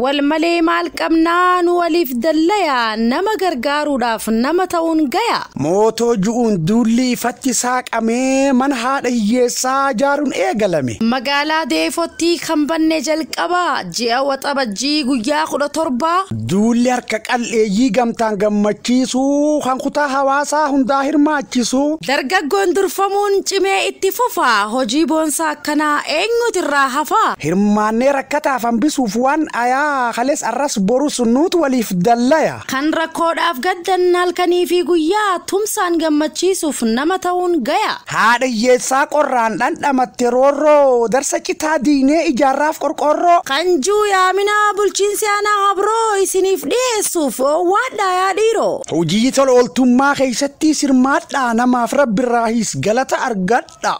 Wal malee maal qabnaa nu waliif dallaya nama gargaaruudhaaf nama ta'uun gaya. Mootoo ju'uun duulli ifatti saaqamee mana haadha hiyyeessaa ijaaruun eegalame. Magaalaa Deefottii kan banne jalqabaa ji'a Waxabajjii guyyaa 17. Duulli harka qal'eeyyii gamtaan gammachiisuu kan kutaa hawaasaa hundaa hirmaachisu. Dargaggoon durfamuun cimee itti fufa hojii boonsaa akkanaa eenyutu irraa hafa. Hirmaannee rakkataaf hambisuuf waan ayaa kales arras borus nuutu waliif dallaya. Kan rakkoodhaaf gaddan halkanii fi guyyaa tumsaan gammachiisuuf nama ta'uun gaya. Haadha hiyyeessaa qorraan dhandhamatte roorroo darsa citaa diinee ijaarraaf qorqorroo. Kanjuu yaaminaa bulchiinsi aanaa Habroo isiniif dhiyeessuuf owwaadhaa yaa dhiiroo. Hojii tola ooltummaa keessatti sirmaadhaa namaaf rabbirraahis galata argadha.